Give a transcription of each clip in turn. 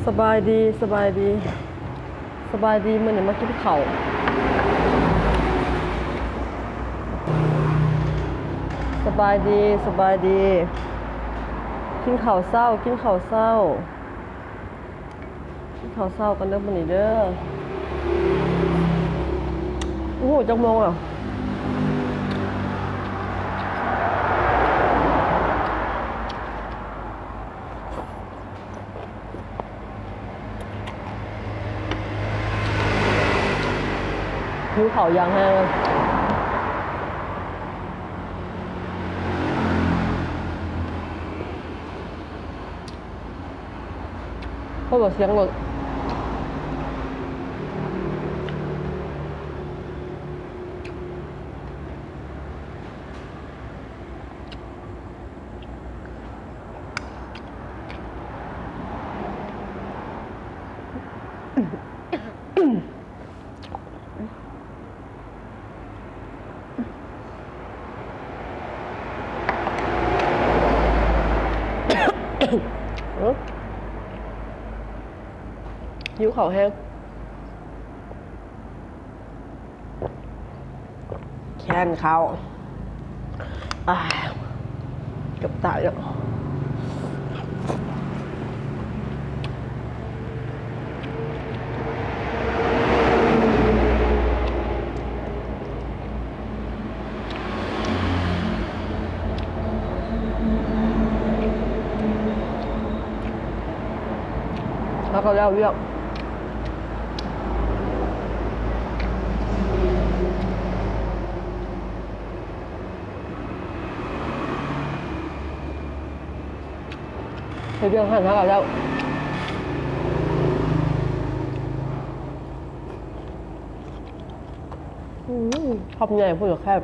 ສະບາຍດີ ສະບາຍດີ ສະບາຍດີ ມື້ນີ້ມາກິນເຂົ້າ. ສະບາຍດີ ສະບາຍດີ ກິນເຂົ້າເຊົ້າ ກິນເຂົ້າເຊົ້າ ກິນເຂົ້າເຊົ້າກັນເດີມື້ນີ້ເດີ. ໂອ້ໂຫ ຈັກໂມງແລ້ວ? ຫິວເຂົ້າຢ່າງແຮງເລີຍ. ເພາະວ່າສຽງລົດ. ຫິວເຂົ້າແຮງ. ແຄ້ນເຂົ້າ ອາ ເກືອບຕາຍແລ້ວ. ແລ້ວກໍແລ້ວວຽກ. ເຮັດວຽກຫັ້ນຫາກະແລ້ວ. ອືມ ຄຳໃຫຍ່ພຸ້ນລະແຄບ.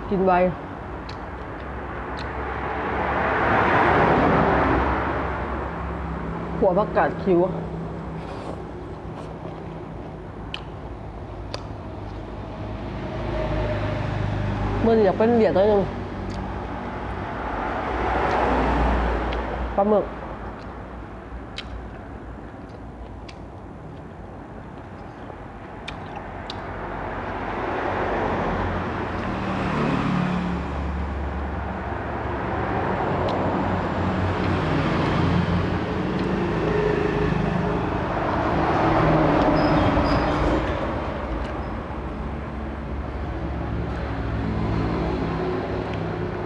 ກິນໄວ. ຂົ້ວຜັກກາດຂິວ. ມື້ນີ້ຢາກເປັນວຽກໜ້ອຍໜຶ່ງ. ປາໝຶກ.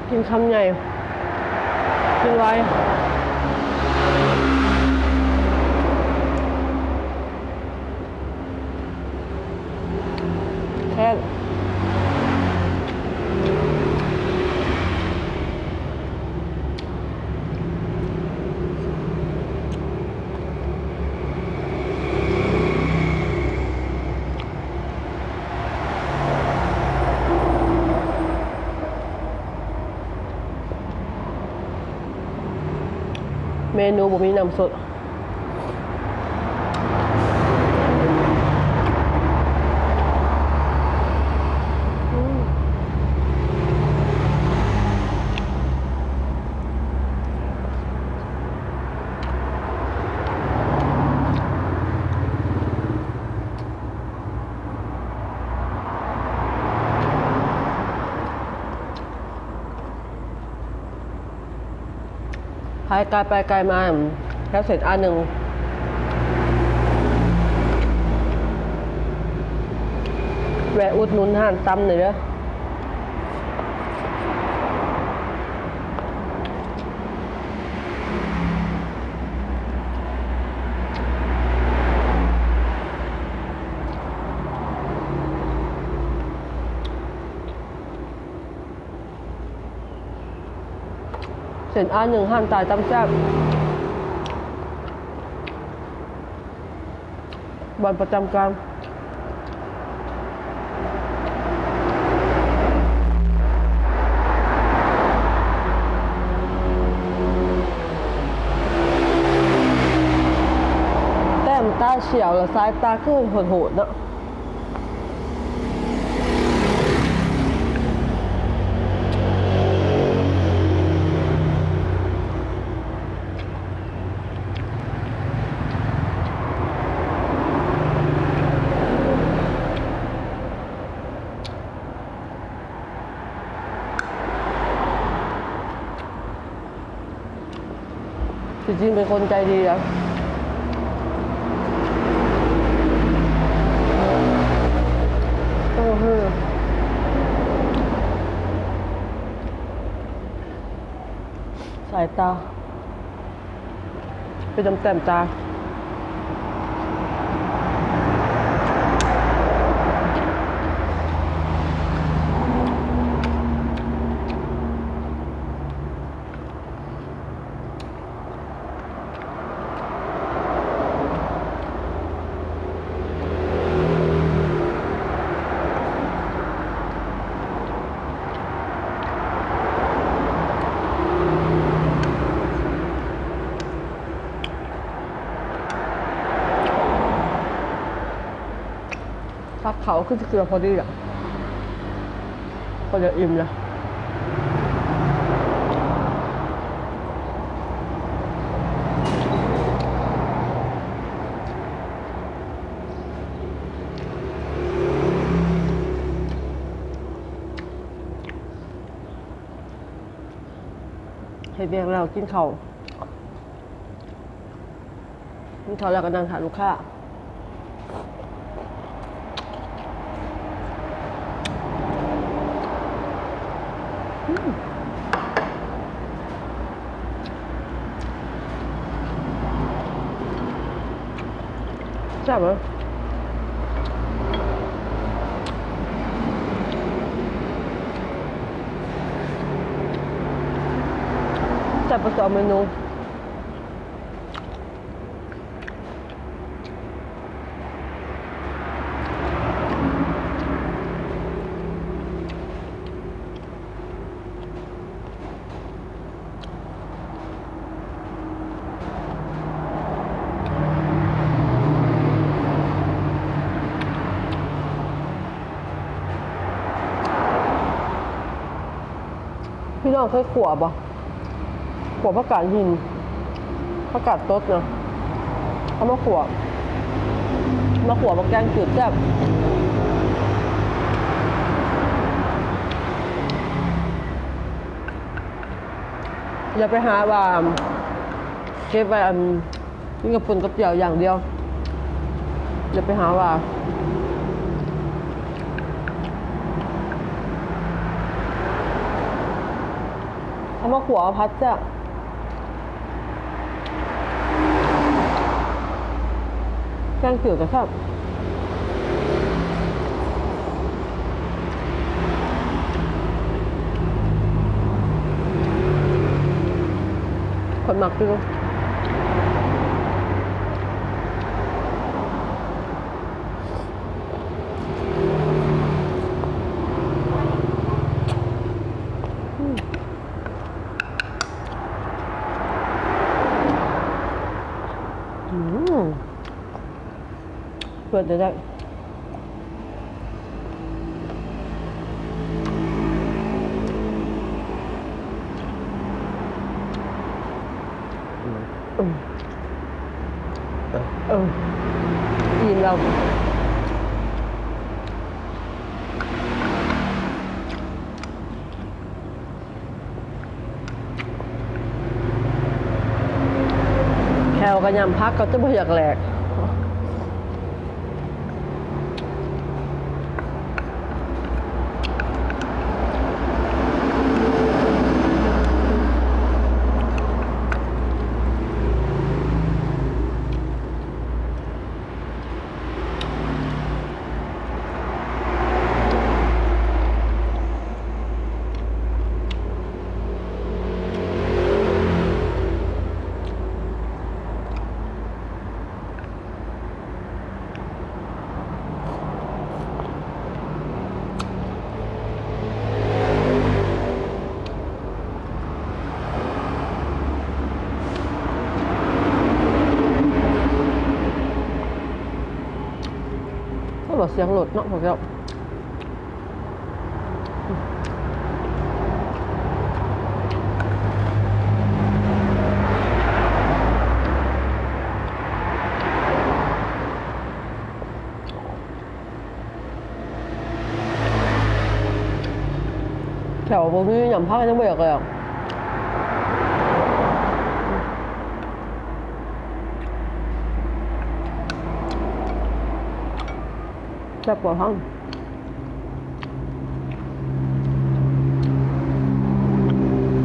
ກິນຄຳໃຫຍ່ ກິນໄວ. ແຊບ. ເມນູບໍ່ມີນ້ຳສົດ. ພາຍກາຍໄປກາຍມາ ແຖວເສັ້ນ ອາ ໜຶ່ງ ແວະອຸດໜູນຮ້ານຕຳໜ່ອຍເດີ. ເສັ້ນ ອາ ໜຶ່ງ ຮ້ານຕາຍຕຳແຊບ ບ່ອນປະຈຳການ. ແຕ້ມ ຕາສຽວ ແລະ ສາຍຕາຄືໂຫດໆເນາະ. ທີ່ຈິງເປັນຄົນໃຈດີນະ. ໂອ້ໂຫ ສາຍຕາ ເປັນນຳແຕ້ມຕາ. ຕັກເຂົ້າຄືຊິເກືອພໍດີລະ ພໍຈະອີ່ມລະ. ເຮັດວຽກແລ້ວກິນເຂົ້າ. ກິນເຂົ້າແລ້ວກໍນັ່ງຖ້າລູກຄ້າ. ອືມ ແຊບເວີ ແຊບເບິດສອງເມນູ. ພີ່ນ້ອງເຄີຍຂົ້ວບໍ່? ຂົ້ວຜັກກາດຫີນ ຜັກກາດຕົດນະ ເອົາມາຂົ້ວ ມາຂົ້ວບັກແກງຈືດແຊບ. ຢ່າໄປຫາວ່າເກັບໄວ້ ອັນ ກິນກັບປຸ້ນກັບແຈ່ວຢ່າງດຽວ ຢ່າໄປຫາວ່າ ເອົາມາຂົ້ວເອົາຜັດແຊບ ແກງຈືດກໍແຊບ. ຂ້ອຍມັກຢູ່. ອືມ ເປີດໄດ້ ໄດ້ ອືມ ເອີ ເອີ ອີ່ມແລ້ວ. ແຂ້ວກໍຫຍ້ຳຜັກກໍຈະບໍ່ຢາກແຫຼກ. ອ ວ່າສຽງລົດເນາະພວກເຈົ້າ. ແຖວບໍ່ມີຫຍັງ ພາກັນຍັງບໍ່ຢາກແລ້ວ. ແຊບກວ່າເຮົາ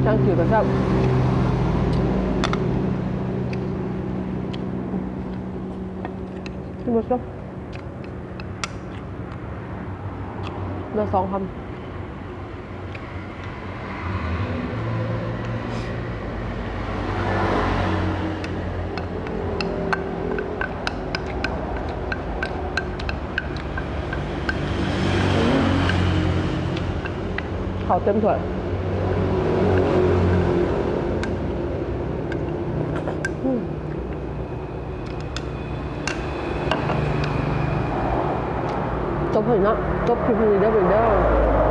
ແກງຈືດກໍແຊບ ກິນໝົດເນາະ ເຫຼືອສອງຄຳ. ເຂົ້າເຕັມຖ້ວຍ ອືມ. ຈົບເລີຍເນາະ ຈົບຄລິບນີ້ເດີເດີ.